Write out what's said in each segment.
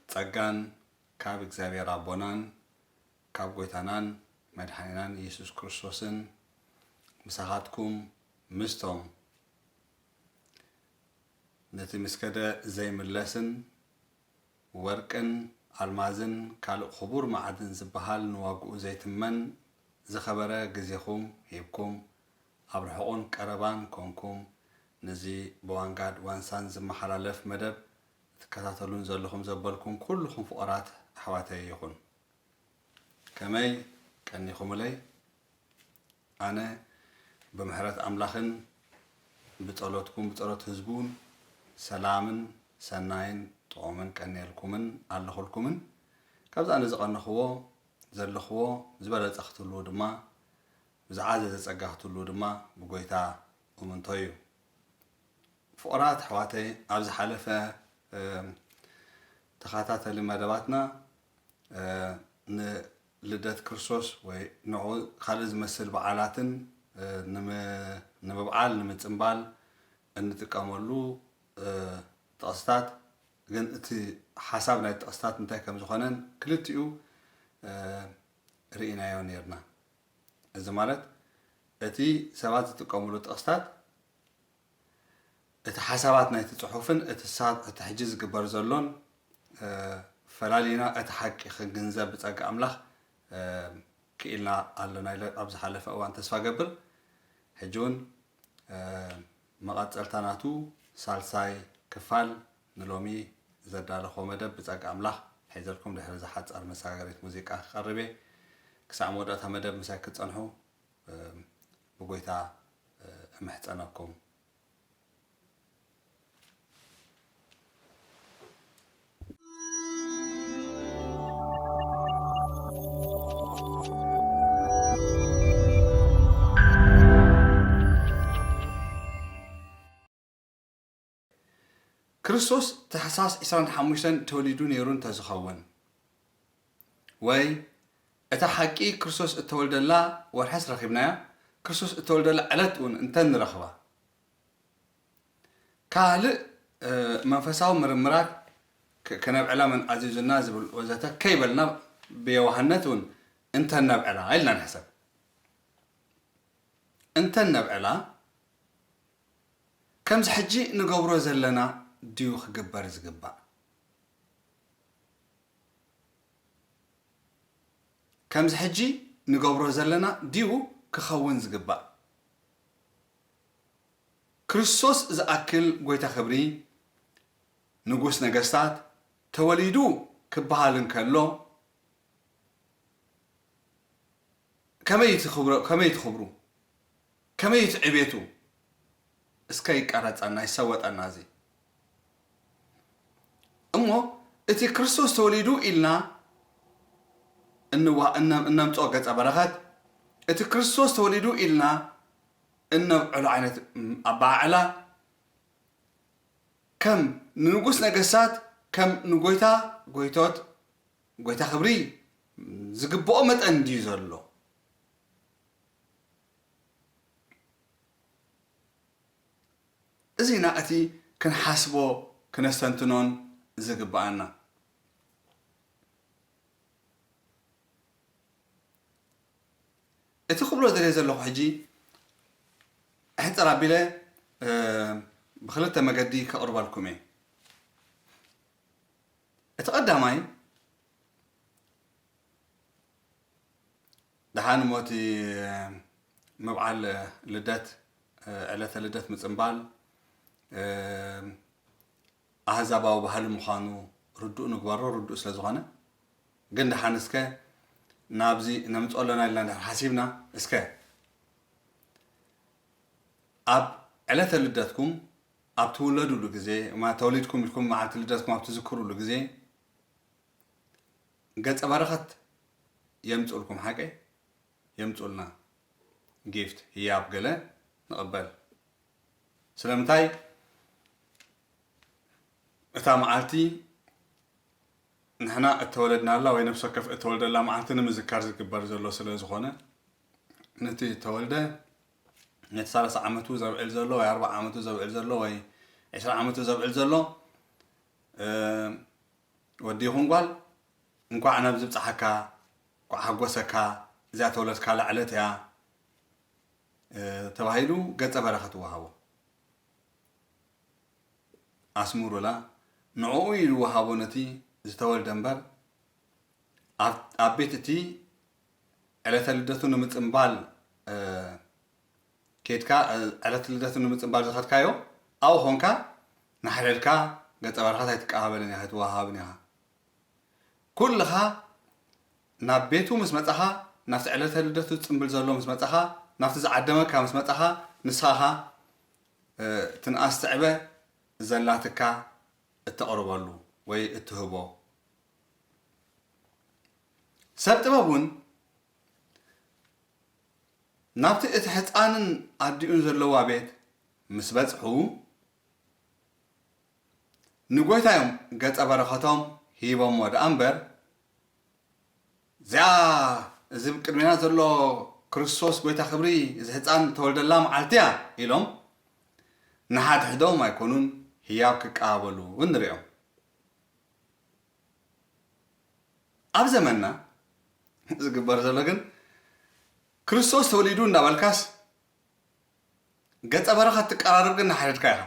ጸጋን ካብ እግዚኣብሔር ኣቦናን ካብ ጐይታናን መድሓኒናን ኢየሱስ ክርስቶስን ምሳኻትኩም ምስቶም ነቲ ምስከደ ዘይምለስን ወርቅን ኣልማዝን ካልእ ክቡር መዓድን ዝበሃል ንዋግኡ ዘይትመን ዝኸበረ ግዜኹም ሂብኩም ኣብ ርሑቕን ቀረባን ኮንኩም ነዚ ብዋንጋድ ዋንሳን ዝመሓላለፍ መደብ ትከታተሉን ዘለኹም ዘበልኩም ኩልኹም ፍቑራት ኣሕዋተይ ይኹን። ከመይ ቀኒኹምለይ? ኣነ ብምሕረት ኣምላኽን ብጸሎትኩም ብጸሎት ህዝቡን ሰላምን ሰናይን ጥዑምን ቀንየልኩምን ኣለኹልኩምን። ካብዚ ኣነ ዝቐነኽዎ ዘለኽዎ ዝበለጸ ክትህልዉ ድማ ብዝዓዘዘ ጸጋ ክትህልዉ ድማ ብጎይታ እምንቶ እዩ። ፍቑራት ኣሕዋተይ፣ ኣብ ዝሓለፈ ተኸታተሊ መደባትና ንልደት ክርስቶስ ወይ ንዑ ካልእ ዝመስል በዓላትን ንምብዓል ንምጽንባል እንጥቀመሉ ጥቕስታት፣ ግን እቲ ሓሳብ ናይ ጥቕስታት እንታይ ከም ዝኾነን ክልቲኡ ርኢናዮ ነርና። እዚ ማለት እቲ ሰባት ዝጥቀምሉ ጥቕስታት እቲ ሓሳባት ናይቲ ጽሑፍን እቲ ሳ-፣ እቲ ሕጂ ዝግበር ዘሎን ፈላሊና እቲ ሓቂ ክንግንዘብ ብጸጋ ኣምላኽ ክኢልና ኣሎና ኢለ ኣብ ዝሓለፈ እዋን ተስፋ ገብር። ሕጂ እውን መቐጸልታ ናቱ ሳልሳይ ክፋል ንሎሚ ዘዳለኹዎ መደብ ብጸጋ ኣምላኽ ሒዘልኩም ድሕሪ እዛ ሓጻር መሰጋገሪት ሙዚቃ ክቐርብ እየ። ክሳዕ መወዳእታ መደብ ምሳይ ክትጸንሑ ብጎይታ እምሕጸነኩም። ክርስቶስ ታሕሳስ ዕስራን ሓሙሽተን ተወሊዱ ነይሩ እንተዝኸውን፣ ወይ እታ ሓቂ ክርስቶስ እተወልደላ ወርሕስ ረኺብናያ፣ ክርስቶስ እተወልደላ ዕለት እውን እንተንረኽባ፣ ካልእ መንፈሳዊ ምርምራት ከነብዕላ መን ኣዚዙና ዝብል ወዘተ ከይበልና ብየዋህነት እውን እንተነብዕላ ኢልና ንሕሰብ። እንተነብዕላ ከምዚ ሕጂ ንገብሮ ዘለና ድዩ ክግበር ዝግባእ? ከምዚ ሕጂ ንገብሮ ዘለና ድዩ ክኸውን ዝግባእ? ክርስቶስ ዝኣክል ጐይታ ክብሪ፣ ንጉስ ነገስታት ተወሊዱ ክበሃል እንከሎ፣ ከመይ ትኽብሮ-፣ ከመይ ትኽብሩ? ከመይ እቲ ዕቤቱ? እስከ ይቀረጸና፣ ይሰወጠና እዚ። እሞ እቲ ክርስቶስ ተወሊዱ ኢልና እንዋ-፣ እነ-፣ እነምጽኦ ገጸ በረኸት፣ እቲ ክርስቶስ ተወሊዱ ኢልና እነብዕሎ ዓይነት ኣበዓዕላ፣ ከም ንንጉስ ነገስታት፣ ከም ንጎይታ ጎይቶት፣ ጎይታ ክብሪ ዝግብኦ መጠን ድዩ ዘሎ? እዚ ኢና እቲ ክንሓስቦ ክነስተንትኖን ዝግብኣና። እቲ ክብሎ ዝደልየ ዘለኹ ሕጂ፣ ሕጽር ኣቢለ፣ እ፣ ብኽልተ መገዲ ከቕርበልኩም እየ። እቲ ቀዳማይ፣ ደሓን እሞ እቲ ምብዓል ልደት፣ ዕለተ ልደት ምጽንባል፣ ኣህዛባዊ ባህሊ ምዃኑ ርዱእ ንግበሮ፣ ርዱእ ስለ ዝኾነ። ግን ደሓን እስከ ናብዚ ነምጽኦ ኣለና ኢልና እንድሕር ሓሲብና፣ እስከ ኣብ ዕለተ ልደትኩም ኣብ ትውለዱሉ ግዜ፣ ማ-፣ ተወሊድኩም ኢልኩም መዓልቲ ልደትኩም ኣብ ትዝክሩሉ ግዜ፣ ገጸ በረኸት የምጽኡልኩም፣ ሓቀይ? የምጽኡልና። ጊፍት፣ ህያብ ገለ ንቕበል። ስለምንታይ? እታ መዓልቲ ንሕና እተወለድናላ ወይ ነፍሲ ወከፍ እተወልደላ መዓልቲ ንምዝካር ዝግበር ዘሎ ስለ ዝኾነ፣ ነቲ ተወልደ፣ ነቲ ሰላሳ ዓመቱ ዘብዕል ዘሎ ወይ ኣርብዓ ዓመቱ ዘብዕል ዘሎ ወይ ዕስራ ዓመቱ ዘብዕል ዘሎ፣ እ፣ ወዲ ይኹን ጓል፣ "እንኳዕ ናብ ዝብጽሓካ፣ እንኳዕ ሓጎሰካ፣ እዚኣ ተወለድካላ ዕለት እያ" እ፣ ተባሂሉ ገጸ በረኸት ይወሃቦ። ኣስምሩላ፣ ንዕኡ እዩ ዝወሃቦ ነቲ ዝተወልደ እምበር፣ ኣብ፣ ኣብ ቤት እቲ ዕለተ ልደቱ ንምጽምባል፣ እ፣ ኬድካ፣ እ፣ ዕለተ ልደቱ ንምጽምባል ዝኸድካዮ፣ ኣብኡ ኾንካ፣ ናሕረድካ፣ ገጸ በረኸት ኣይትቀባበልን ኢኻ፣ ኣይትወሃብን ኢኻ። ኩልኻ ናብ ቤቱ ምስ መጻኻ፣ ናብቲ ዕለተ ልደቱ ዝጽምብል ዘሎ ምስ መጻኻ፣ ናብቲ ዝዓደመካ ምስ መጻኻ፣ ንስኻ ኸኣ፣ እ፣ እቲ ንኣስ ትዕበ ዘላትካ እተቕርበሉ ወይ እትህቦ። ሰብ ጥበብ እውን ናብቲ እቲ ሕጻንን ኣዲኡን ዘለዋ ቤት ምስ በጽሑ፣ ንጎይታ እዮም ገጸ በረኸቶም ሂቦሞ ደኣ እምበር፣ "እዚኣ፣ እዚ ቅድሜና ዘሎ ክርስቶስ ጎይታ ክብሪ፣ እዚ ህጻን ተወልደላ መዓልቲ እያ" ኢሎም ንሓድሕዶም ኣይኮኑን ህያብ ክቀባበሉ ንሪኦም። ኣብ ዘመንና ዝግበር ዘሎ ግን፣ ክርስቶስ ተወሊዱ እንዳበልካስ፣ ገጸ በረኸት ትቀራረብ ግን ንሓድሕድካ ኢኻ።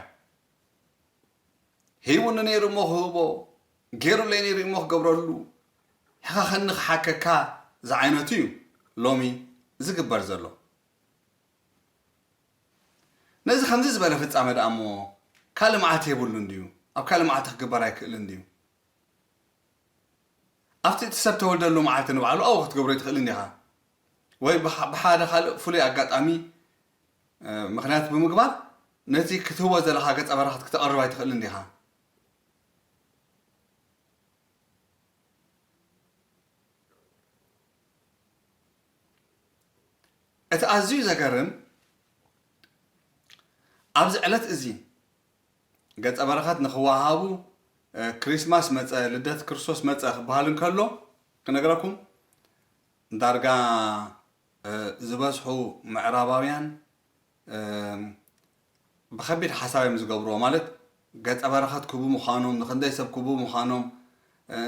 "ሂቡኒ ነይሩ እሞ ክህቦ፣ ገይሩለይ ነይሩ እሞ ክገብረሉ፣ ሕኸኸኒ ክሓከካ" ዝዓይነቱ እዩ ሎሚ ዝግበር ዘሎ። ነዚ ከምዚ ዝበለ ፍጻመ ደኣ እሞ ካልእ መዓልቲ የብሉን ድዩ? ኣብ ካልእ መዓልቲ ክግበር ኣይክእልን ድዩ? ኣብቲ እቲ ሰብ ተወልደሉ መዓልቲ ንባዕሉ ኣብኡ ክትገብሮ ኣይትኽእልን ዲኻ? ወይ ብሓ-፣ ብሓደ ካልእ ፍሉይ ኣጋጣሚ፣ እ፣ ምኽንያት ብምግባር ነቲ ክትህቦ ዘለኻ ገጸ በረኸት ክተቕርብ ኣይትኽእልን ዲኻ? እቲ ኣዝዩ ዘገርም፣ ኣብዚ ዕለት እዚ ገጸ በረኸት ንኽወሃሃቡ፣ እ፣ ክሪስማስ መጸ፣ ልደት ክርስቶስ መጸ ክበሃል እንከሎ፣ ክነግረኩም፣ ዳርጋ፣ እ፣ ዝበዝሑ ምዕራባውያን፣ እ፣ ብኸቢድ ሓሳብ እዮም ዝገብርዎ። ማለት፣ ገጸ በረኸት ክህቡ ምዃኖም፣ ንኽንደይ ሰብ ክህቡ ምዃኖም፣ እ፣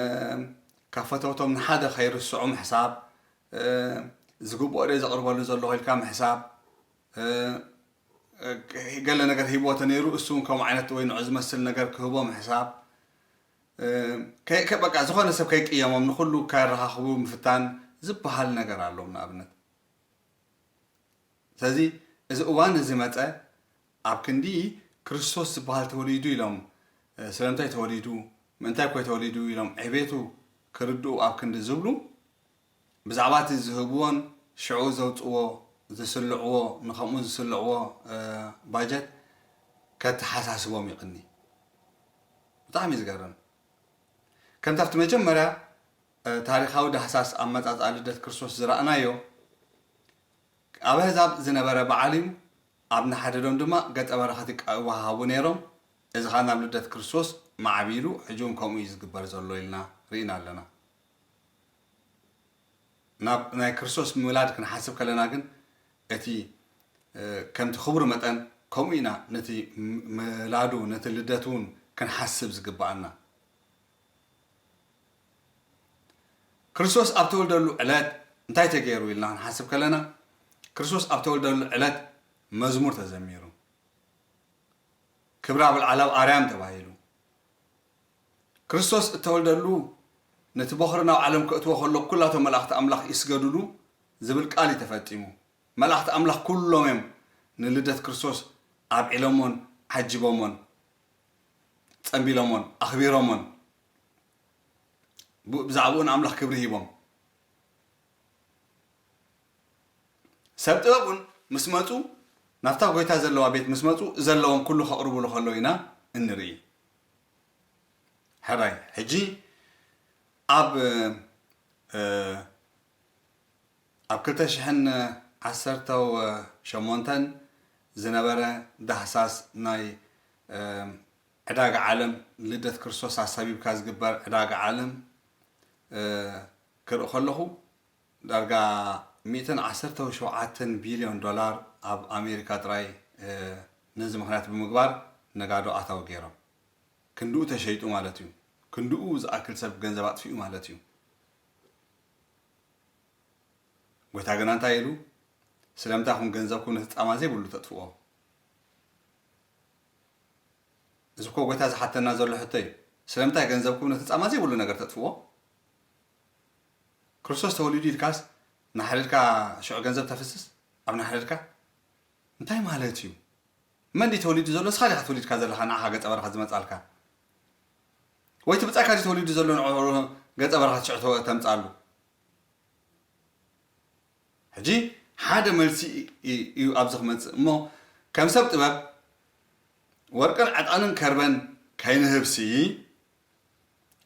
ካብ ፈተውቶም ንሓደ ከይርስዑ ምሕሳብ፣ እ፣ ዝግብኦ ድየ ዘቕርበሉ ዘለኹ ኢልካ ምሕሳብ፣ እ፣ ገለ ነገር ሂብዎ ተነይሩ፣ እሱ እውን ከምኡ ዓይነት ወይ ንዑ ዝመስል ነገር ክህቦ ምሕሳብ፣ እ፣ ከ-፣ ከ-፣ በቃ፣ ዝኾነ ሰብ ከይቅየሞም፣ ንኹሉ ከየረኻኽቡ ምፍታን ዝበሃል ነገር ኣለዎም፣ ንኣብነት። ስለዚ፣ እዚ እዋን እዚ መጸ፣ ኣብ ክንዲ ክርስቶስ ዝበሃል ተወሊዱ ኢሎም፣ እ፣ ስለምንታይ ተወሊዱ፣ ምእንታይ ኮይ ተወሊዱ ኢሎም ዕቤቱ ክርድኡ ኣብ ክንዲ ዝብሉ፣ ብዛዕባ እቲ ዝህብዎን ሽዑ ዘውጽእዎ፣ ዝስልዕዎ፣ ንኸምኡ ዝስልዕዎ፣ እ፣ ባጀት ከተሓሳስቦም ይቕኒ። ብጣዕሚ እዩ ዝገርም። ከምቲ ኣብቲ መጀመርያ፣ እ፣ ታሪኻዊ ዳህሳስ ኣመጻጽኣ ልደት ክርስቶስ ዝረኣናዮ፣ ኣብ ኣህዛብ ዝነበረ በዓል እዩ፣ ኣብ ንሓድዶም ድማ ገጸ በረኸት ይቃ-፣ ይወሃሃቡ ነይሮም። እዚ ኸኣ ናብ ልደት ክርስቶስ ማዕቢሉ፣ ሕጂ እውን ከምኡ እዩ ዝግበር ዘሎ ኢልና ርኢና ኣለና። ናብ ናይ ክርስቶስ ምውላድ ክንሓስብ ከለና ግን፣ እቲ፣ እ፣ ከምቲ ክቡር መጠን፣ ከምኡ ኢና ነቲ ም-፣ ምላዱ፣ ነቲ ልደት እውን ክንሓስብ ዝግብኣና። ክርስቶስ ኣብ ተወልደሉ ዕለት እንታይ ተገይሩ ኢልና ክንሓስብ ከለና፣ ክርስቶስ ኣብ ተወልደሉ ዕለት መዝሙር ተዘሚሩ። ክብሪ ኣብ ልዓላዊ ኣርያም ተባሂሉ። ክርስቶስ እተወልደሉ፣ ነቲ በኹሪ ናብ ዓለም ከእትዎ ከሎ፣ ኩላቶም መላእኽቲ ኣምላኽ ይስገዱሉ ዝብል ቃል እዩ ተፈጺሙ። መላእኽቲ ኣምላኽ ኩሎም እዮም ንልደት ክርስቶስ ኣብዒሎሞን ዓጂቦሞን ጸንቢሎሞን ኣኽቢሮሞን። ብ-፣ ብዛዕባኡ ንኣምላኽ ክብሪ ሂቦም። ሰብ ጥበብ እውን ምስ መጹ፣ ናብታ ጎይታ ዘለዋ ቤት ምስ መጹ፣ ዘለዎም ኩሉ ከቕርቡሉ ከለዉ ኢና እንርኢ። ሕራይ፣ ሕጂ ኣብ፣ እ፣ ኣብ ክልተ ሽሕን ዓሰርተ ሸሞንተን ዝነበረ ዳህሳስ ናይ፣ እ፣ ዕዳጋ ዓለም፣ ልደት ክርስቶስ ኣሳቢብካ ዝግበር ዕዳጋ ዓለም፣ እ፣ ክርኢ ከለኹ፣ ዳርጋ ሚእትን ዓሰርተ ሸውዓተን ቢልዮን ዶላር ኣብ ኣሜሪካ ጥራይ፣ እ፣ ነዚ ምኽንያት ብምግባር ነጋዶ ኣታዊ ገይሮም። ክንድኡ ተሸይጡ ማለት እዩ። ክንድኡ ዝኣክል ሰብ ገንዘብ ኣጥፊኡ ማለት እዩ። ጎይታ ግና እንታይ ኢሉ? ስለምንታይ ኢኹም ገንዘብኩም ነቲ ጻማ ዘይብሉ ተጥፍዎ? እዚ እኮ ጎይታ ዝሓተና ዘሎ ሕቶ እዩ። ስለምንታይ ገንዘብኩም ነቲ ጻማ ዘይብሉ ነገር ተጥፍዎ? ክርስቶስ ተወሊዱ ኢልካስ ናሕረድካ ሽዑ ገንዘብ ተፍስስ? ኣብ ናሕረድካ እንታይ ማለት እዩ? መን ድዩ ተወሊዱ ዘሎ? ንስኻ ዲኻ ተወሊድካ ዘለኻ ንዓኻ ገጸ በረኸት ዝመጻልካ? ወይ እቲ ብጻይካ ድዩ ተወሊዱ ዘሎ ንዕኡ ገጸ በረኸት ሽዑ ተ-፣ ተምጻሉ? ሕጂ ሓደ መልሲ እዩ ኣብዚ ክመጽእ እሞ፣ ከም ሰብ ጥበብ ወርቅን ዕጣንን ከርበን ከይንህብሲ፣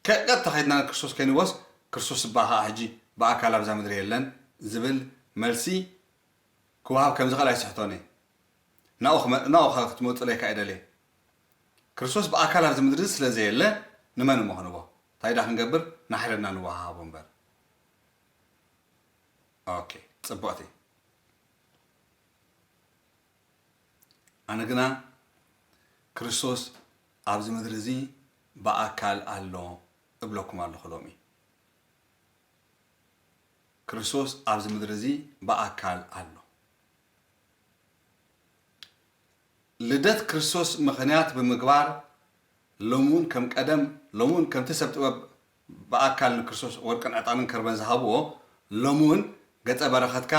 ከቀጥታ ከይድና ንክርስቶስ ከይንወስ፣ ክርስቶስ እባ ኸዓ ሕጂ ብኣካል ኣብዛ ምድሪ የለን ዝብል መልሲ ክወሃብ ከም ዝኽእል ኣይስሕቶን እየ። ናብኡ ክመ-፣ ናብኡ ከ-፣ ክትመጹለይ ከኣ ይደልየ። ክርስቶስ ብኣካል ኣብዚ ምድሪ ስለ ዘየለ፣ ንመን እሞ ክንቦ? እንታይ ዳ ክንገብር? ናሕረድና ንወሃሃቦ እምበር። ኦኬ፣ ጽቡቕቲ። ኣነ ግና ክርስቶስ ኣብዚ ምድሪ እዚ ብኣካል ኣሎ እብለኩም ኣለኹ ሎሚ። ክርስቶስ ኣብዚ ምድሪ እዚ ብኣካል ኣሎ። ልደት ክርስቶስ ምኽንያት ብምግባር፣ ሎሚ እውን ከም ቀደም፣ ሎሚ እውን ከምቲ ሰብ ጥበብ ብኣካል ንክርስቶስ ወርቅን ዕጣንን ከርበን ዝሃብዎ፣ ሎሚ እውን ገጸ በረኸትካ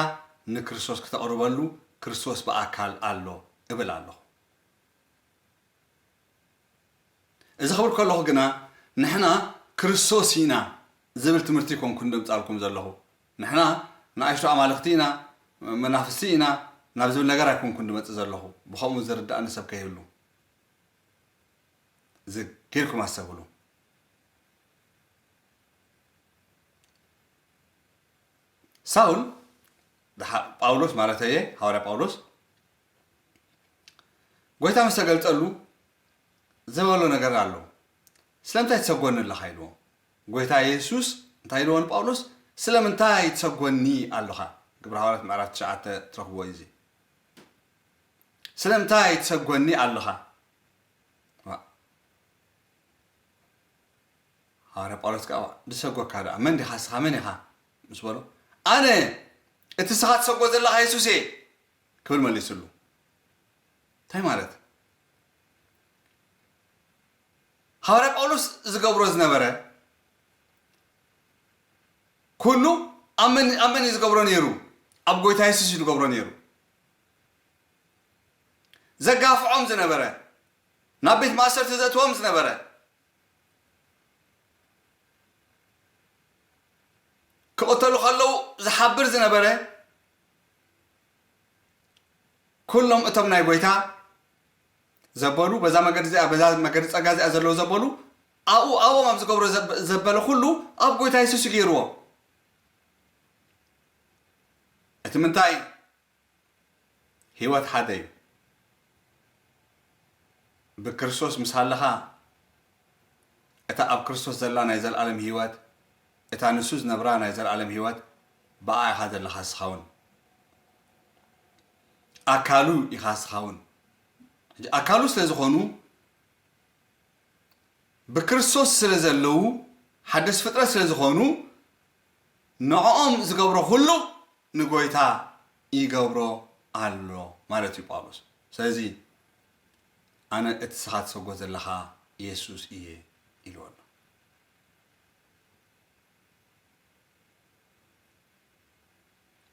ንክርስቶስ ክተቕርበሉ ክርስቶስ ብኣካል ኣሎ እብል ኣለኹ። እዚ ክብል ከለኹ ግና፣ ንሕና ክርስቶስ ኢና ዝብል ትምህርቲ ኣይኮንኩን ደምጻልኩም ዘለኹ። ንሕና ንኣሽቱ ኣማልኽቲ ኢና፣ መናፍስቲ ኢና ናብ ዝብል ነገር ኣይኮንኩን ድመጽእ ዘለኹ። ብኸምኡ ዝርድኣኒ ሰብ ከይህሉ። እዚ ጌርኩም ኣስተብህሉ። ሳውል፣ ድሓ-፣ ጳውሎስ ማለት እየ፣ ሃዋርያ ጳውሎስ፣ ጎይታ ምስ ተገልጸሉ ዝበሎ ነገር ኣሎ። "ስለምንታይ ትሰጎኒ ኣለኻ?" ኢልዎ። ጎይታ የሱስ እንታይ ኢልዎ ንጳውሎስ? "ስለምንታይ ትሰጎኒ ኣለኻ?" ግብረ ሃዋርያት ምዕራፍ ትሽዓተ ትረኽብዎ እዩ እዚ። "ስለምንታይ ትሰጎኒ ኣለኻ?" ዋ። ሃዋርያ ጳውሎስ ከኣ፣ "ዝሰጎካ ደኣ መን ዲኻ? እስኻ መን ኢኻ?" ምስ በሎ፣ "ኣነ እቲ እስኻ ትሰጎ ዘለኻ የሱስ እየ" ክብል መሊስሉ። እንታይ ማለት? ሃዋርያ ጳውሎስ ዝገብሮ ዝነበረ ኩሉ ኣብ መን፣ ኣብ መን እዩ ዝገብሮ ነይሩ? ኣብ ጎይታ የሱስ እዩ ዝገብሮ ነይሩ። ዘጋፍዖም ዝነበረ፣ ናብ ቤት ማእሰርቲ ዘእትዎም ዝነበረ፣ ክቕተሉ ከለዉ ዝሓብር ዝነበረ፣ ኩሎም እቶም ናይ ጎይታ ዘበሉ፣ በዛ መገዲ እዚኣ፣ በዛ መገዲ ጸጋ እዚኣ ዘለዉ ዘበሉ፣ ኣብኡ፣ ኣብኦም ኣብ ዝገብሮ ዘብ-፣ ዘበለ ኩሉ ኣብ ጎይታ የሱስ እዩ ገይርዎ። እቲ ምንታይ? ህይወት ሓደ እዩ። ብክርስቶስ ምስ ሃለኻ፣ እታ ኣብ ክርስቶስ ዘላ ናይ ዘለኣለም ህይወት፣ እታ ንሱ ዝነብራ ናይ ዘለኣለም ህይወት፣ ብኣ ኢኻ ዘለኻ እስኻ እውን። ኣካሉ ኢኻ እስኻ እውን። ሕጂ ኣካሉ ስለ ዝኾኑ፣ ብክርስቶስ ስለ ዘለዉ፣ ሓድሽ ፍጥረት ስለ ዝኾኑ፣ ንዕኦም ዝገብሮ ኩሉ ንጎይታ ይገብሮ ኣሎ ማለት እዩ ጳውሎስ። ስለዚ፣ "ኣነ እቲ ንስኻ ትሰጎ ዘለኻ የሱስ እየ" ኢልዎ ኣሎ።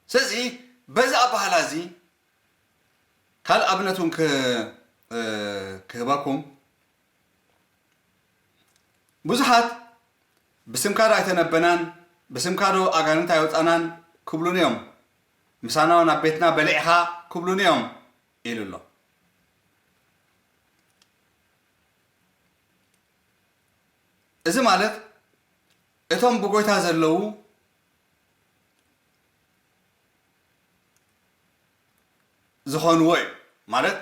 ስለዚ፣ በዚ ኣበሃህላ እዚ፣ ካልእ ኣብነት እውን ክ-፣ እ፣ ክህበኩም። ብዙሓት፣ "ብስምካ ዶ ኣይተነበናን? ብስምካ ዶ ኣጋንንት ኣይወጻናን?" ክብሉኒ እዮም። "ምሳና እውን ኣብ ቤትና በሊዕኻ?" ክብሉኒ እዮም ኢሉ ኣሎ። እዚ ማለት እቶም ብጎይታ ዘለዉ ዝኾንዎ እዩ። ማለት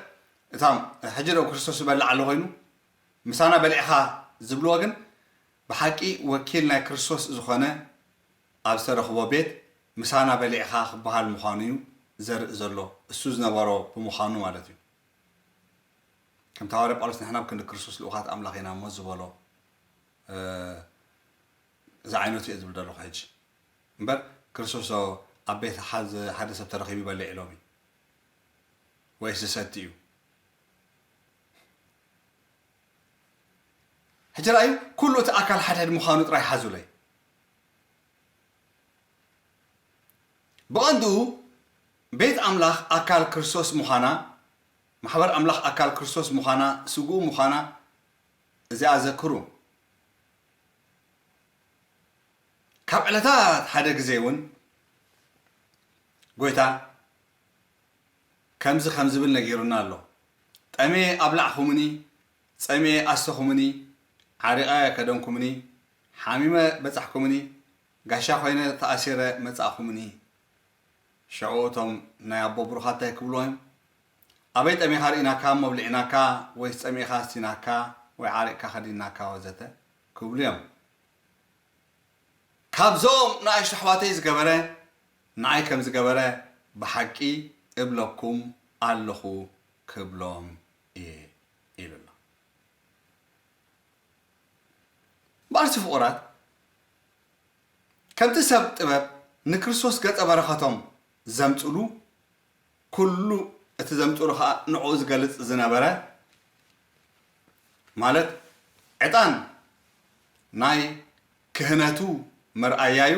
እቶም ሕጂ ደው ክርስቶስ ዝበልዕ ኣሎ ኮይኑ ምሳና በሊዕኻ ዝብልዎ ግን ብሓቂ ወኪል ናይ ክርስቶስ ዝኾነ ኣብ ዝተረኽቦ ቤት ምሳና በሊዕኻ ክበሃል ምዃኑ እዩ ዘርኢ ዘሎ። እሱ ዝነበሮ ብምዃኑ ማለት እዩ። ከምቲ ሃዋርያ ጳውሎስ ንሕና ብክንዲ ክርስቶስ ልኡኻት ኣምላኽ ኢና እሞ ዝበሎ። እዚ ዓይነቱ እየ ዝብል ዘለኹ ሕጂ። እምበር ክርስቶስ ኣብ ቤት ሓደ ሰብ ተረኺቡ ይበልዕ ኢሎም እዩ ወይስ ዝሰቲ እዩ? ሕጂ ርኣዩ፣ ኩሉ እቲ ኣካል ሓድሕድ ምዃኑ ጥራይ ሓዙለይ። ብቐንዱ ቤት ኣምላኽ ኣካል ክርስቶስ ምዃና፣ ማሕበር ኣምላኽ ኣካል ክርስቶስ ምዃና፣ ስግኡ ምዃና እዚኣ ዘክሩ። ካብ ዕለታት ሓደ ግዜ እውን ጎይታ ከምዚ ከም ዝብል ነጊሩና ኣሎ። "ጠምየ ኣብላዕኹምኒ፣ ጸሚኤ ኣስተኹምኒ፣ ዓሪቐ ከደንኩምኒ፣ ሓሚመ በጻሕኩምኒ፣ ጋሻ ኮይነ ተኣሲረ መጻእኹምኒ።" ሽዑ እቶም ናይ ኣቦ ብሩኻት እንታይ ክብልዎ እዮም? "ኣበይ ጠሚኻ ርኢናካ እሞ ኣብሊዕናካ፣ ወይስ ጸሚእኻ ኣስቲናካ፣ ወይ ዓሪቕካ ከዲንናካ ወዘተ?" ክብሉ እዮም። ካብዞም ንኣሽቱ ኣሕዋተይ ዝገበረ ንዓይ ከም ዝገበረ ብሓቂ እብለኩም ኣለኹ ክብሎም እየ ኢሉ ኣሎ። እምበኣርሲ ፍቑራት፣ ከምቲ ሰብ ጥበብ ንክርስቶስ ገጸ በረኸቶም ዘምጽሉ፣ ኩሉ እቲ ዘምጽሉ ኸኣ ንዕኡ ዝገልጽ ዝነበረ፣ ማለት ዕጣን ናይ ክህነቱ መርኣያዩ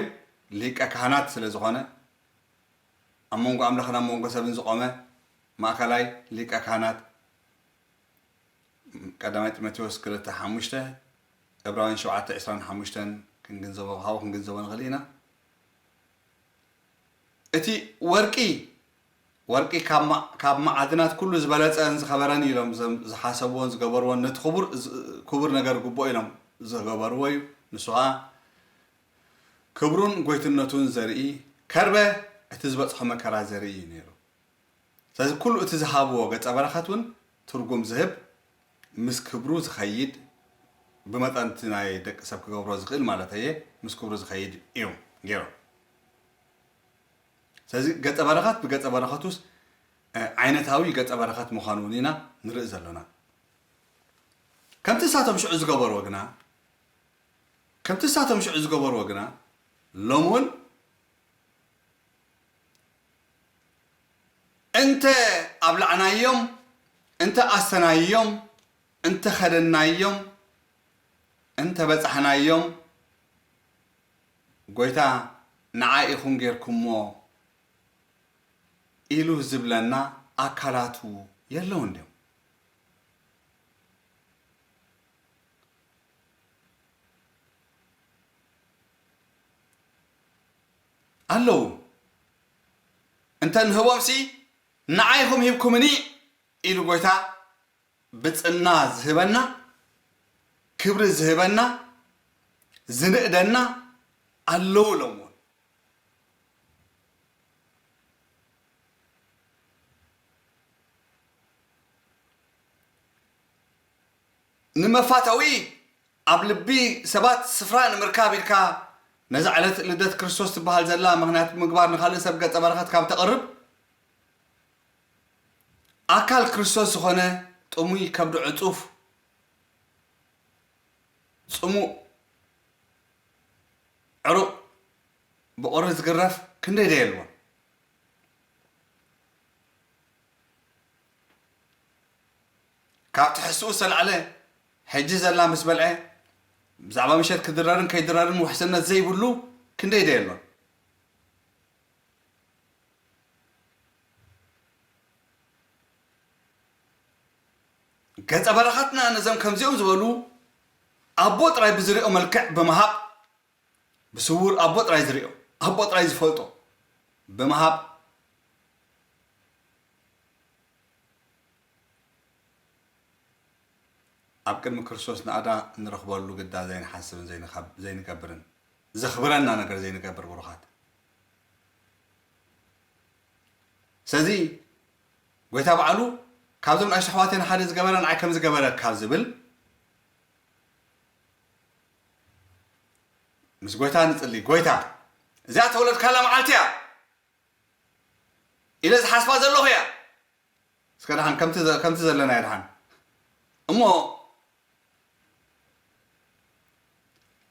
ሊቀ ካህናት ስለ ዝኾነ፣ ኣብ መንጎ ኣምላኽን ኣብ መንጎ ሰብን ዝቖመ ማእከላይ ሊቀ ካህናት፣ ቀዳማይ ጢሞቴዎስ ክልተ ሓሙሽተ፣ ዕብራውያን ሸውዓተ ዕስራን ሓሙሽተን ክንግንዘቦ፣ ካብኡ ክንግንዘቦ ንኽእል ኢና። እቲ ወርቂ፣ ወርቂ ካብ ማ-፣ ካብ መዓድናት ኩሉ ዝበለጸን ዝኸበረን ኢሎም ዘም-፣ ዝሓሰብዎን ዝገበርዎን፣ ነቲ ክቡር፣ ዝ-፣ ክቡር ነገር ግቡእ ኢሎም ዝገበርዎ እዩ። ንሱ ኸኣ ክብሩን ጎይትነቱን ዘርኢ፣ ከርበ እቲ ዝበጽሖ መከራ ዘርኢ እዩ ነይሩ። ስለዚ ኩሉ እቲ ዝሃብዎ ገጸ በረኸት እውን ትርጉም ዝህብ፣ ምስ ክብሩ ዝኸይድ፣ ብመጠን እቲ ናይ ደቂ ሰብ ክገብሮ ዝኽእል ማለት እየ፣ ምስ ክብሩ ዝኸይድ እዮም ገይሮም። ስለዚ ገጸ በረኸት ብገጸ በረኸቱስ፣ እ፣ ዓይነታዊ ገጸ በረኸት ምዃኑ እውን ኢና ንርኢ ዘለና። ከምቲ እሳቶም ሽዑ ዝገበርዎ ግና፣ ከምቲ እሳቶም ሽዑ ዝገበርዎ ግና፣ ሎም እውን እንተ ኣብላዕናዮም፣ እንተ ኣስተናዮም፣ እንተ ኸደናዮም፣ እንተ በጻሕናዮም፣ ጎይታ ንዓይ ኢኹም ጌርኩሞ ኢሉ ዝብለና ኣካላቱ የለውን ድዮም? ኣለዉ። እንተ ንህቦምሲ፣ ንዓይ ኢኹም ሂብኩምኒ ኢሉ ጎይታ ብጽና ዝህበና፣ ክብሪ ዝህበና፣ ዝንእደና ኣለዉ ኢሎም እውን። ንመፋተዊ ኣብ ልቢ ሰባት ስፍራ ንምርካብ ኢልካ ነዛ ዕለት ልደት ክርስቶስ ትበሃል ዘላ ምኽንያት ብምግባር ንኻልእ ሰብ ገጸ በረኸት ካብ ተቕርብ፣ ኣካል ክርስቶስ ዝኾነ ጥሙይ ከብዱ ዕጹፍ፣ ጽሙእ ዕሩቕ ብቑሪ ዝግረፍ ክንደይ ዶ የልቦን? ካብ ትሕዝትኡ ዝተላዕለ፣ ሕጂ ዘላ ምስ በልዐ፣ ብዛዕባ ምሸት ክድረርን ከይድረርን ውሕስነት ዘይብሉ ክንደይ ዶ የሎን? ገጸ በረኸትና ነዞም ከምዚኦም ዝበሉ ኣቦ ጥራይ ብዝሪኦ መልክዕ ብምሃብ፣ ብስውር ኣቦ ጥራይ ዝሪኦ፣ ኣቦ ጥራይ ዝፈልጦ ብምሃብ፣ ኣብ ቅድሚ ክርስቶስ ናእዳ እንረኽበሉ ግዳ ዘይንሓስብን ዘይንኸብ-፣ ዘይንገብርን፣ ዘኽብረና ነገር ዘይንገብር ብሩኻት። ስለዚ ጎይታ ባዕሉ ካብዞም ንኣሽቱ ኣሕዋተይ ንሓደ ዝገበረ ንዓይ ከም ዝገበረ ካብ ዝብል፣ ምስ ጎይታ ንጽሊ። ጎይታ፣ እዚኣ ተወለድካላ መዓልቲ እያ ኢለ ዝሓስባ ዘለኹ እያ። እስከ ደሓን ከምቲ ዘ-፣ ከምቲ ዘለናዮ ደሓን። እሞ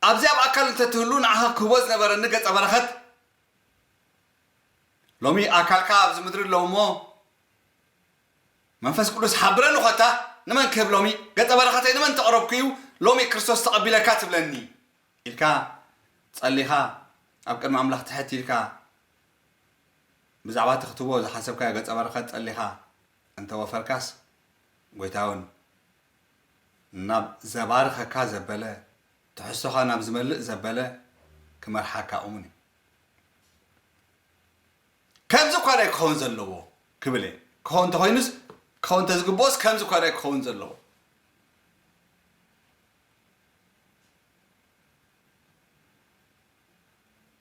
ኣብዚ ኣብ ኣካል እንተትህሉ ንዓኻ ክህቦ ዝነበረኒ ገጸ በረኸት፣ ሎሚ ኣካልካ ኣብዚ ምድሪ ኣለዉ እሞ፣ መንፈስ ቅዱስ ሓብረኒ ኾታ፣ ንመን ክህብ ሎሚ? ገጸ በረኸተይ ንመን ተቕረብኩ እዩ ሎሚ ክርስቶስ ተቐቢለካ ትብለኒ? ኢልካ ጸሊኻ፣ ኣብ ቅድሚ ኣምላኽ ትሕት ኢልካ፣ ብዛዕባ እቲ ክትህቦ ዝሓሰብካዮ ገጸ በረኸት ጸሊኻ እንተ ወፈርካስ፣ ጐይታ እውን ናብ ዘባርኸካ ዘበለ፣ ትሕዝቶኻ ናብ ዝመልእ ዘበለ ክመርሓካ እሙን እዩ። ከምዚ እኳ ዳይ ክኸውን ዘለዎ ክብል እየ። ክኸውን እንተኾይኑስ፣ ክኸውን እንተዝግብኦስ ከምዚ እኳ ዳይ ክኸውን ዘለዎ።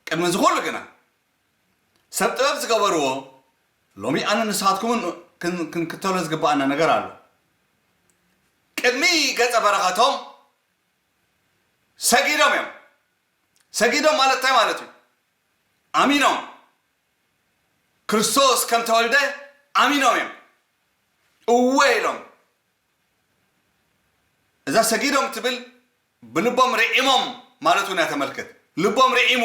ቅድሚ እዚ ኩሉ ግና፣ ሰብ ጥበብ ዝገበርዎ፣ ሎሚ ኣነ ንስኻትኩምን ክን-፣ ክንክተሎ ዝግብኣና ነገር ኣሎ። ቅድሚ ገጸ በረኸቶም ሰጊዶም እዮም። ሰጊዶም ማለት እንታይ ማለት እዩ? ኣሚኖም። ክርስቶስ ከም ተወልደ ኣሚኖም እዮም። እወ ኢሎም። እዛ ሰጊዶም ትብል ብልቦም ርዒሞም ማለት እውን እያ ተመልክት። ልቦም ርዒሙ፣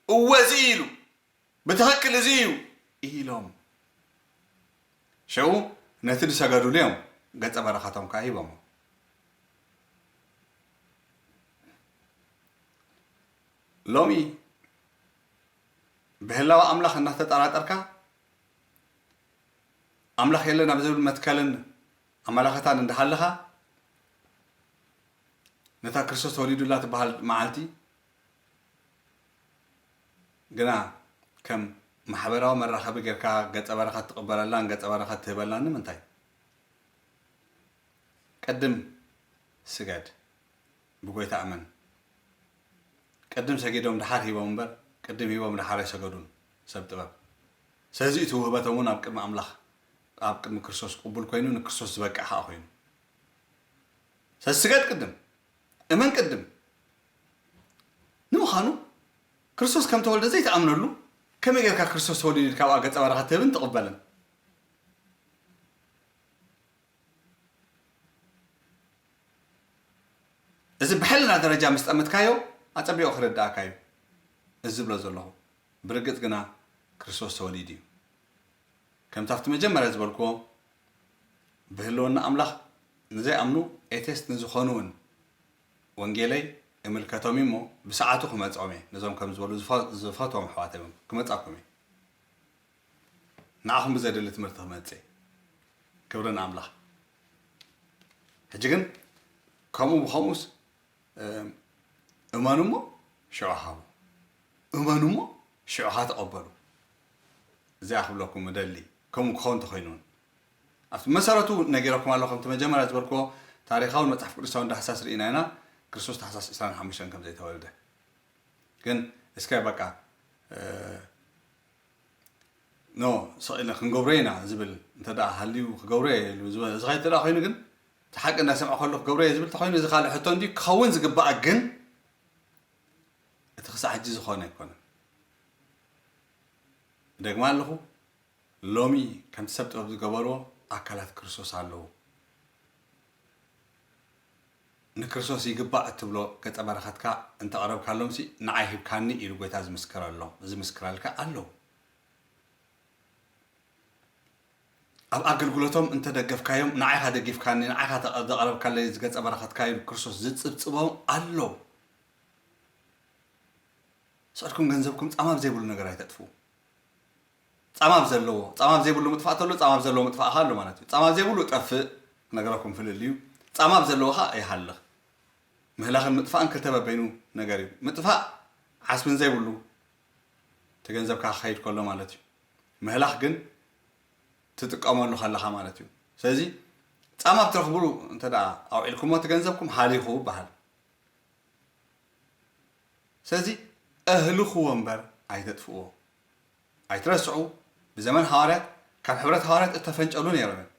እወ እዚ እዩ ኢሉ፣ ብትኽክል እዚ እዩ ኢሎም። ሽዑ ነቲ ዝሰገዱሉ እዮም ገጸ በረኸቶም ከኣ ሂቦሞ። ሎሚ ብህላወ ኣምላኽ እናተጠራጠርካ፣ ኣምላኽ የለን ኣብ ዝብል መትከልን ኣመላኸታን እንዳሃለኻ፣ ነታ ክርስቶስ ተወሊዱላ ትበሃል መዓልቲ ግና ከም ማሕበራዊ መራኸቢ ጌርካ ገጸ በረኸት ትቕበለላን ገጸ በረኸት ትህበላን ንምንታይ? ቅድም ስገድ፣ ብጎይታ እመን። ቅድም ሰጊዶም ደሓር ሂቦም እምበር፣ ቅድም ሂቦም ደሓር ኣይሰገዱን ሰብ ጥበብ። ስለዚ እቲ ውህበቶም እውን ኣብ ቅድሚ ኣምላኽ፣ ኣብ ቅድሚ ክርስቶስ ቅቡል ኮይኑ፣ ንክርስቶስ ዝበቅዕ ከዓ ኮይኑ። ስለዚ ስገድ ቅድም፣ እመን ቅድም። ንምዃኑ ክርስቶስ ከም ተወልደ ዘይትኣምነሉ፣ ከመይ ጌርካ ክርስቶስ ተወሊዱ ኢልካ ኣብኣ ገጸ በረኸት ትህብን ትቕበልን? እዚ ብሕልና ደረጃ ምስ ጠመትካዮ፣ ኣጸቢቑ ክርድኣካ እዩ። እዚ ዝብሎ ዘለኹ፣ ብርግጽ ግና ክርስቶስ ተወሊዱ እዩ። ከምቲ ኣብቲ መጀመርያ ዝበልክዎ፣ ብህልውና ኣምላኽ ንዘይኣምኑ፣ ኤቴስት ንዝኾኑ እውን ወንጌለይ እምልከቶም እዩ እሞ፣ ብሰዓቱ ክመጽኦም እየ። ነዞም ከም ዝበሉ ዝፈ-፣ ዝፈትዎም ኣሕዋተይ እውን ክመጻኩም እየ። ንዓኹም ብዘድሊ ትምህርቲ ክመጽእ። ክብሪ ንኣምላኽ። ሕጂ ግን ከምኡ ብኸምኡስ፣ እም፣ እመኑ እሞ ሽዑ ሃቡ። እመኑ እሞ ሽዑ ኸኣ ተቐበሉ። እዚኣ ክብለኩም እደሊ፣ ከምኡ ክኸውን እንተኾይኑ እውን። ኣብቲ መሰረቱ ነጊረኩም ኣለኹ፣ ከምቲ መጀመርያ ዝበልክዎ፣ ታሪኻውን መጽሓፍ ቅዱሳውን ዳህሳስ ርኢና ኢና፣ ክርስቶስ ታሕሳስ ዕስራን ሓሙሽተን ከም ዘይተወልደ። ግን እስከ በቃ፣ እ፣ ኖ፣ ስቕ ኢልና ክንገብሮ ኢና ዝብል እንተ ደኣ ሃልዩ፣ ክገብሮ እየ ኢሉ ዝወ-፣ ዝኸይድ እንተ ደኣ ኮይኑ ግን፣ እቲ ሓቂ እንዳሰምዐ ከሎ ክገብሮ እየ ዝብል እንተኾይኑ፣ እዚ ካልእ ሕቶ እንድዩ። ክኸውን ዝግባእ ግን፣ እቲ ክሳዕ ሕጂ ዝኾነ ኣይኮነን። እደግማ ኣለኹ፣ ሎሚ ከምቲ ሰብ ጥበብ ዝገበርዎ ኣካላት ክርስቶስ ኣለዉ። ንክርስቶስ ይግባእ እትብሎ ገጸ በረኸትካ እንተቕረብካሎምሲ፣ ንዓይ ሂብካኒ ኢሉ ጐይታ ዝምስክረሎም፣ ዝምስክረልካ ኣለዉ። ኣብ ኣገልግሎቶም እንተደገፍካዮም፣ ንዓይ ኢኻ ደጊፍካኒ፣ ንዓይ ኢኻ ተቐ-፣ ዘቕረብካለይ እዚ ገጸ በረኸትካ ኢሉ ክርስቶስ ዝጽብጽቦም ኣለዉ። ስቕድኩም ገንዘብኩም ጻማ ኣብ ዘይብሉ ነገር ኣይተጥፍኡ። ጻማ ኣብ ዘለዎ፣ ጻማ ኣብ ዘይብሉ ምጥፋእ ተሎ፣ ጻማ ኣብ ዘለዎ ምጥፋእ ኣሎ ማለት እዩ። ጻማ ኣብ ዘይብሉ ጠፍእ፣ ነገረኩም ፍልል እዩ። ጻማ ኣብ ዘለዎ ኸኣ ይሃልኽ። ምህላኽን ምጥፋእን ክልተ በበይኑ ነገር እዩ። ምጥፋእ ዓስብን ዘይብሉ እቲ ገንዘብካ ክኸይድ ከሎ ማለት እዩ። ምህላኽ ግን ትጥቀመሉ ከለኻ ማለት እዩ። ስለዚ ጻማ ኣብ ትረኽብሉ እንተ ደኣ ኣውዒልኩሞ እቲ ገንዘብኩም ሃሊኹ ይበሃል። ስለዚ እህልኽዎ እምበር ኣይተጥፍእዎ። ኣይትረስዑ፣ ብዘመን ሃዋርያት ካብ ሕብረት ሃዋርያት እተፈንጨሉ ነይሮም እዮም።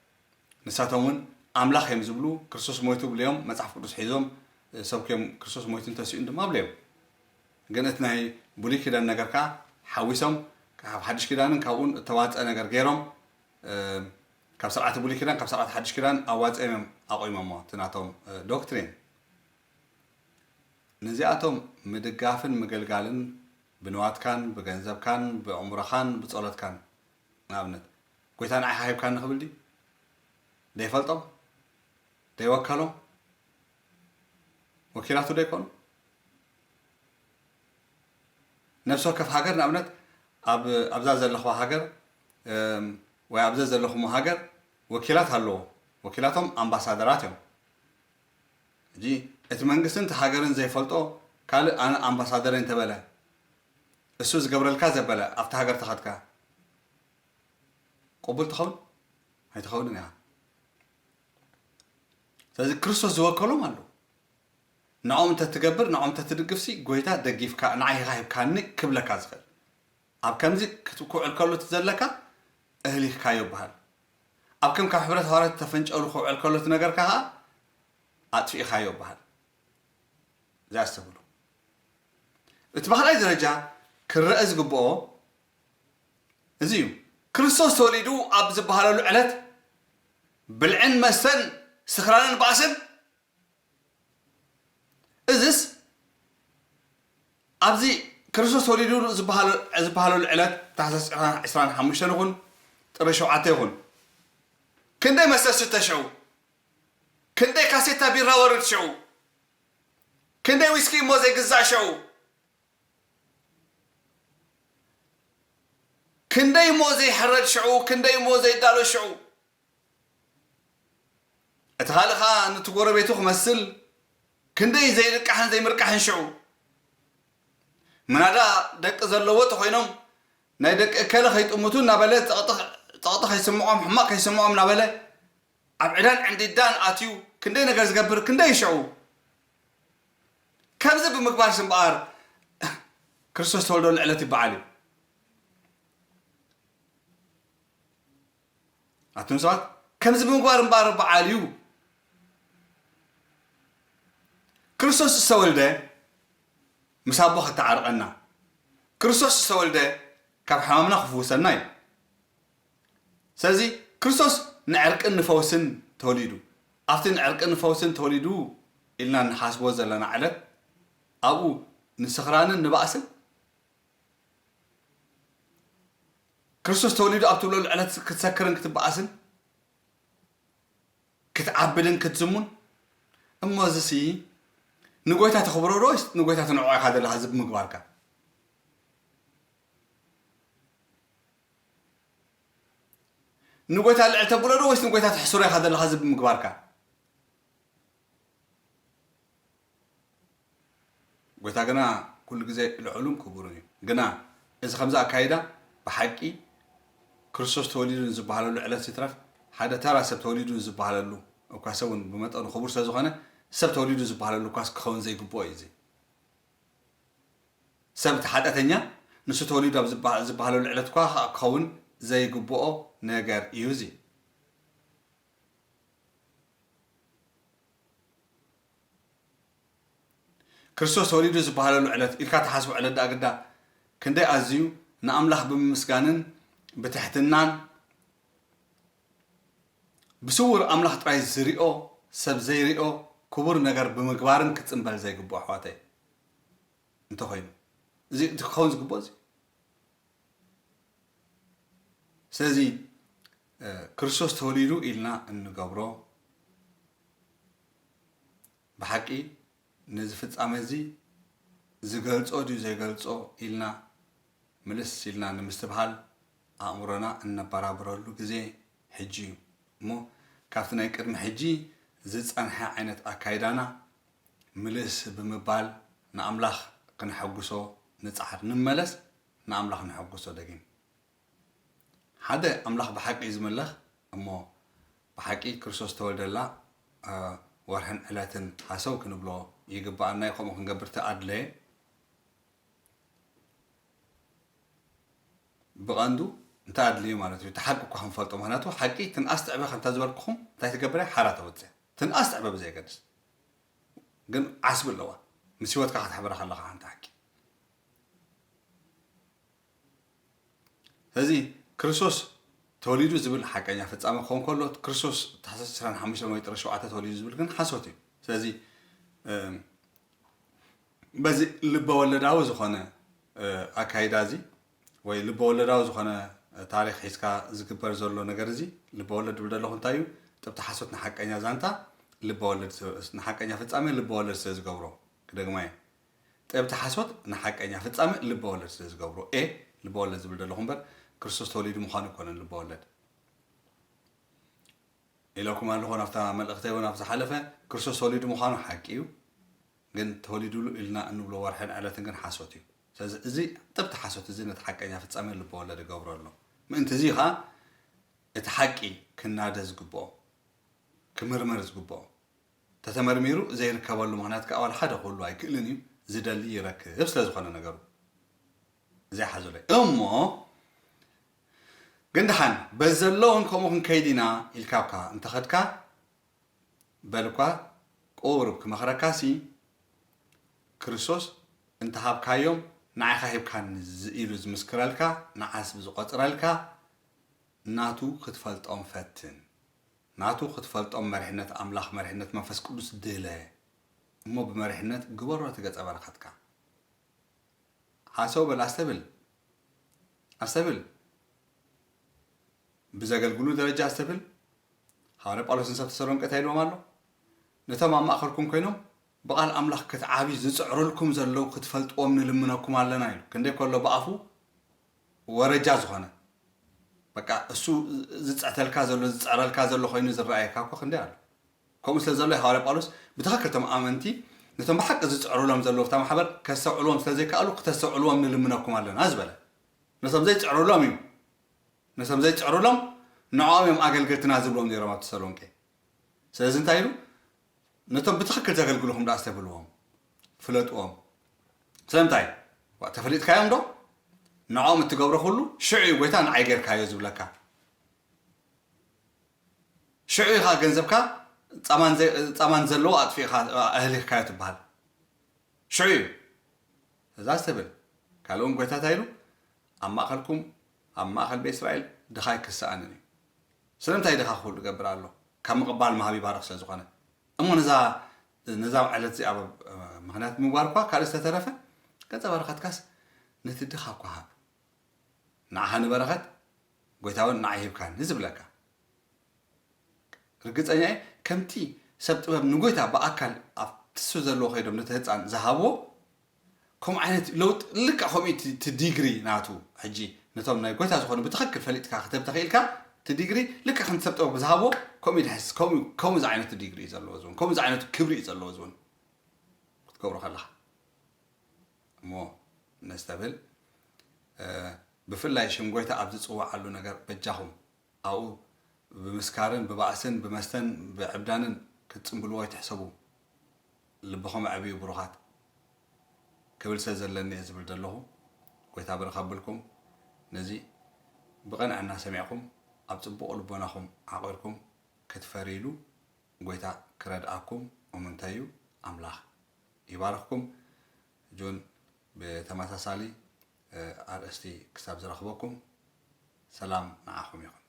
ንሳቶም እውን ኣምላኽ እዮም ዝብሉ፣ ክርስቶስ ሞይቱ ብለዮም፣ መጽሓፍ ቅዱስ ሒዞም፣ ሰብኪ እዮም፣ ክርስቶስ ሞይቱን ተሲኡን ድማ ብለዮም። ግን እቲ ናይ ብሉይ ኪዳን ነገር ከኣ ሓዊሶም፣ ካብ ሓድሽ ኪዳንን ካብኡን እተዋጸ ነገር ገይሮም፣ እ፣ ካብ ስርዓት ብሉይ ኪዳን፣ ካብ ስርዓት ሓድሽ ኪዳን ኣዋጺኦም እዮም ኣቑሞሞ፣ እቲ ናቶም፣ እ፣ ዶክትሪን። ነዚኣቶም ምድጋፍን ምግልጋልን ብንዋትካን ብገንዘብካን ብእምሮኻን ብጸሎትካን ንኣብነት ጎይታ ንዓኻ ሂብካኒ ክብል ድዩ? ደይፈልጦም ደይወከሎም ወኪላቱ ደይኮኑ? ነፍሲ ወከፍ ሃገር ንኣብነት ኣብ ኣብዛ ዘለኹዋ ሃገር ወይ ኣብዘ ዘለኹሞ ሃገር ወኪላት ኣለዎ። ወኪላቶም ኣምባሳደራት እዮም። ሕጂ እቲ መንግስትን እቲ ሃገርን ዘይፈልጦ ካልእ ኣነ ኣምባሳደር እንተበለ እሱ ዝገብረልካ ዘበለ ኣብቲ ሃገር ተኸድካ ቅቡል ትኸውን ኣይትኸውንን ኢኻ። ስለዚ ክርስቶስ ዝወከሎም ኣለዉ። ንዕኦም እንተትገብር ንዕኦም እንተትድግፍሲ ጎይታ ደጊፍካ ንዓይ ኢኻ ሂብካኒ ክብለካ ዝኽእል ኣብ ከምዚ ክትኩዕል ከሎ እቲ ዘለካ እህሊኽካዮ ይበሃል። ኣብ ከም ካብ ሕብረት ሃዋርያት ተፈንጨሉ ክውዕል ከሎ እቲ ነገርካ ከዓ ኣጥፊእኻዮ ይበሃል። እዚ ኣስተብህሉ። እቲ ብኻልኣይ ደረጃ ክረአ ዝግብኦ እዚ እዩ። ክርስቶስ ተወሊዱ ኣብ ዝበሃለሉ ዕለት ብልዕን መስተን ስኽራንን ባእስን እዝስ ኣብዚ ክርስቶስ ተወሊዱ ዝበሃለሉ ዕለት ታሕሳስ ዕስራን ሓሙሽተን ይኹን ጥሪ ሸውዓተ ይኹን ክንደይ መስተ ዝስተ ሽዑ፣ ክንደይ ካሴታ ቢራ ወርድ ሽዑ፣ ክንደይ ዊስኪ እሞ ዘይግዛእ ሽዑ፣ ክንደይ እሞ ዘይሕረድ ሽዑ፣ ክንደይ እሞ ዘይዳሎ ሽዑ፣ እቲ ካልእ ኸዓ ነቲ ጎረቤቱ ክመስል ክንደይ ዘይልቃሕን ዘይምርቃሕን ሽዑ ምናዳ ደቂ ዘለዎ ተኾይኖም ናይ ደቂ እከለ ከይጥምቱ እናበለ ጸቕጢ ከይስምዖም ሕማቕ ከይስምዖም እናበለ ኣብ ዕዳን ዕንዲዳን ኣትዩ ክንደይ ነገር ዝገብር ክንደይ ሽዑ ከምዚ ብምግባር ስምበኣር ክርስቶስ ተወልደሉ ዕለት ይበዓል እዩ። ኣቱም ሰባት ከምዚ ብምግባር እምበኣር በዓል እዩ። ክርስቶስ ዝተወልደ ምስ ኣቦ ከተዓርቐና፣ ክርስቶስ ዝተወልደ ካብ ሕማምና ክፍውሰና እዩ። ስለዚ ክርስቶስ ንዕርቅን ንፈውስን ተወሊዱ። ኣብቲ ንዕርቅን ንፈውስን ተወሊዱ ኢልና ንሓስቦ ዘለና ዕለት ኣብኡ ንስኽራንን ንባእስን ክርስቶስ ተወሊዱ ኣብ ትብለሉ ዕለት ክትሰክርን ክትበኣስን ክትዓብድን ክትዝሙን እሞ እዚሲ ንጎይታ ተኽብሮ ዶ ወይስ ንጎይታ ትንዕቆ ኢኻ ዘለኻ እዚ ብምግባርካ? ንጎይታ ልዕል ተብሎ ዶ ወይስ ንጎይታ ትሕስሮ ኢኻ ዘለኻ እዚ ብምግባርካ? ጎይታ ግና ኩሉ ግዜ ልዑልን ክቡርን እዩ። ግና እዚ ከምዚ ኣካይዳ ብሓቂ ክርስቶስ ተወሊዱ ንዝበሃለሉ ዕለት ይትረፍ ሓደ ተራ ሰብ ተወሊዱ ንዝበሃለሉ እኳ ሰብ እውን ብመጠኑ ክቡር ስለ ዝኾነ ሰብ ተወሊዱ ዝበሃለሉ እኳስ ክኸውን ዘይግብኦ እዩ። እዚ ሰብ እቲ ሓጢኣተኛ ንሱ ተወሊዱ ኣብ ዝበሃለሉ ዕለት እኳ ክኸውን ዘይግብኦ ነገር እዩ እዚ። ክርስቶስ ተወሊዱ ዝበሃለሉ ዕለት ኢልካ ትሓስቦ ዕለት ደኣ ግዳ ክንደይ ኣዝዩ ንኣምላኽ ብምምስጋንን ብትሕትናን ብስውር ኣምላኽ ጥራይ ዝሪኦ ሰብ ዘይሪኦ ክቡር ነገር ብምግባርን ክጽንበል ዘይግብኦ ኣሕዋተይ እንተኾይኑ እዚ እቲ ክኸውን ዝግብኦ እዚ ስለዚ ክርስቶስ ተወሊዱ ኢልና እንገብሮ ብሓቂ ነዚ ፍጻመ እዚ ዝገልጾ ድዩ ዘይገልጾ ኢልና ምልስ ኢልና ንምስትብሃል ኣእምሮና እነበራብረሉ ግዜ ሕጂ እዩ እሞ ካብቲ ናይ ቅድሚ ሕጂ ዝጸንሐ ዓይነት ኣካይዳና ምልስ ብምባል ንኣምላኽ ክነሐጉሶ ንጽዓር። ንመለስ ንኣምላኽ ነሐጉሶ ደጊም። ሓደ ኣምላኽ ብሓቂ እዩ ዝምለኽ እሞ ብሓቂ ክርስቶስ ዝተወልደላ ወርሕን ዕለትን ሃሰው ክንብሎ ይግብኣና እዩ። ከምኡ ክንገብር ተኣድለየ ብቐንዱ እንታይ ኣድልዩ ማለት እዩ? እቲ ሓቂ እኳ ክንፈልጦ ምክንያቱ ሓቂ ትንኣስ ትዕበ ከምታ ዝበልኩኹም እንታይ ትገብር እያ? ሓራ ተውፅእ ትንኣስ ትዕበ ብዘየገድስ ግን ዓስቢ ኣለዋ ምስ ህይወትካ ክትሕብራ ከለኻ ሓንቲ ሓቂ ስለዚ ክርስቶስ ተወሊዱ ዝብል ሓቀኛ ፍጻመ ክኸውን ከሎ ክርስቶስ ታሕሳስ ዕስራን ሓሙሽተን ወይ ጥሪ ሸውዓተ ተወሊዱ ዝብል ግን ሓሶት እዩ። ስለዚ በዚ ልበወለዳዊ ዝኾነ ኣካይዳ እዚ ወይ ልበወለዳዊ ዝኾነ ታሪኽ ሒዝካ ዝግበር ዘሎ ነገር እዚ፣ ልበወለድ ዝብል ዘለኹ እንታይ እዩ? ጥብቲ ሓሶት ንሓቀኛ ዛንታ ልበወለድ፣ ንሓቀኛ ፍጻሜ ልበወለድ ስለ ዝገብሮ። ክደግማ እየ። ጥብቲ ሓሶት ንሓቀኛ ፍጻሜ ልበወለድ ስለ ዝገብሮ። ኤ ልበወለድ ዝብል ዘለኹ እምበር ክርስቶስ ተወሊዱ ምዃኑ ኣይኮነን ልበወለድ። ኢለኩም ኣለኹ ናብታ መልእኽተይ እውን ኣብ ዝሓለፈ። ክርስቶስ ተወሊዱ ምዃኑ ሓቂ እዩ፣ ግን ተወሊዱሉ ኢልና እንብሎ ወርሕን ዕለትን ግን ሓሶት እዩ። ስለዚ እዚ ጥብቲ ሓሶት እዚ ነቲ ሓቀኛ ፍጻሜ ልበወለድ ይገብሮ ኣሎ። ምእንቲ እዚ ኸዓ እቲ ሓቂ ክናደ ዝግብኦ፣ ክምርመር ዝግብኦ፣ ተተመርሚሩ ዘይርከበሉ ምኽንያት ከዓ ዋላ ሓደ ክህሉ ኣይክእልን እዩ። ዝደሊ ይረክብ ስለ ዝኾነ ነገሩ ዘይሓዙለይ እሞ ግን ደሓን በዚ ዘለውን ከምኡ ክንከይድ ኢና ኢልካብካ እንተኸድካ በልኳ ቁሩብ ክመኽረካሲ ክርስቶስ እንተሃብካዮም ንዓይኻ ሂብካኒ ኢሉ ዝምስክረልካ ንዓስ ብዝቆፅረልካ ናቱ ክትፈልጦም ፈትን። ናቱ ክትፈልጦም መሪሕነት ኣምላኽ መሪሕነት መንፈስ ቅዱስ ድለ እሞ ብመሪሕነት ግበሮ እቲ ገጸ በረኸትካ። ሓሰው በል ኣስተብል ኣስተብል ብዘገልግሉ ደረጃ ኣስተብል። ሃዋርያ ጳውሎስ ንሰብ ተሰሎንቄ እንታይ ኢልዎም ኣሎ? ነቶም ኣብ ማእኸልኩም ኮይኖም ብቓል ኣምላኽ ክትዓብዩ ዝጽዕሩልኩም ዘለዉ ክትፈልጥዎም ንልምነኩም ኣለና ኢሉ። ክንደይ ከሎ ብኣፉ ወረጃ ዝኾነ በቃ እሱ ዝጸተልካ ዘሎ ዝጸረልካ ዘሎ ኮይኑ ዝረኣየካ እኮ ክንደይ ኣሎ። ከምኡ ስለ ዘሎ ሃዋርያ ጳውሎስ ብትኽክል እቶም ኣመንቲ ነቶም ብሓቂ ዝጽዕሩሎም ዘለዉ እታ ማሕበር ከስተውዕልዎም ስለ ዘይከኣሉ ክተስተውዕልዎም ንልምነኩም ኣለና ዝበለ። ነቶም ዘይጽዕሩሎም እዩ። ነቶም ዘይጽዕሩሎም ንዕኦም እዮም ኣገልገልትና ዝብሎም ነይሮም ኣብ ተሰሎንቄ። ስለዚ እንታይ ኢሉ? ነቶም ብትኽክል ዘገልግሉኹም ደኣ ኣስተብህልዎም፣ ፍለጥዎም። ስለምንታይ? ዋ፣ ተፈሊጥካዮም ዶ? ንዕኦም እትገብሮ ኩሉ ሽዑ እዩ ጎይታ ንዓይ ጌርካዮ ዝብለካ። ሽዑ ኢኻ ገንዘብካ ጻማን ዘ-፣ ጻማን ዘለዎ ኣጥፊእኻ ኣህሊኽካዮ ትበሃል። ሽዑ እዩ። እዛ ዝተብል ካልእ እውን ጎይታ እንታይ ኢሉ? ኣብ ማእኸልኩም ኣብ ማእኸል ቤት እስራኤል ድኻ ኣይክሰኣንን እዩ። ስለምንታይ ድኻ ክህሉ ይገብር ኣሎ? ካብ ምቕባል ምሃብ ይባርኽ ስለ ዝኾነ። እሞ ነዛ ነዛ ዕለት እዚኣ ምኽንያት ብምግባር እኳ ካልእ ዝተተረፈ ገጸ በረኸትካስ ነቲ ድኻ እኳ ሃብ። ንዓኻ ንበረኸት ጎይታ እውን ንዓይ ሂብካኒ ዝብለካ። ርግጸኛ እየ ከምቲ ሰብ ጥበብ ንጎይታ ብኣካል ኣብ ትሱ ዘለዎ ከይዶም ነቲ ህፃን ዝሃብዎ ከምኡ ዓይነት ለውጢ ልክዕ ከምኡ እቲ ዲግሪ ናቱ ሕጂ ነቶም ናይ ጎይታ ዝኾኑ ብትኽክል ፈሊጥካ ክተብ ተኽኢልካ እቲ ዲግሪ ልክዕ ከምቲ ሰብ ጥበብ ዝሃብዎ ከምኡ ይድሕስ ከምኡ ከምኡ ዝዓይነቱ ዲግሪ እዩ ዘለዎ ዝውን ከምኡ ዝዓይነቱ ክብሪ እዩ ዘለዎ ዝውን ክትገብሮ ከለኻ እሞ ነስተብል ብፍላይ ሽም ጎይታ ኣብ ዝፅዋዓሉ ነገር በጃኹም ኣብኡ ብምስካርን ብባእስን ብመስተን ብዕብዳንን ክትፅምብልዎ ኣይትሕሰቡ። ልብኹም ኣዕብዩ ብሩኻት ክብል ስለ ዘለኒ እየ ዝብል ዘለኹ። ጎይታ ብርኽ ኣብልኩም። ነዚ ብቕንዕና ሰሚዕኩም ኣብ ፅቡቕ ልቦናኹም ዓቒርኩም ክትፈርይሉ ጎይታ ክረድኣኩም እሙንተዩ። ኣምላኽ ይባርኽኩም። ጁን ብተመሳሳሊ ኣርእስቲ ክሳብ ዝረኽበኩም ሰላም ንዓኹም ይኹን።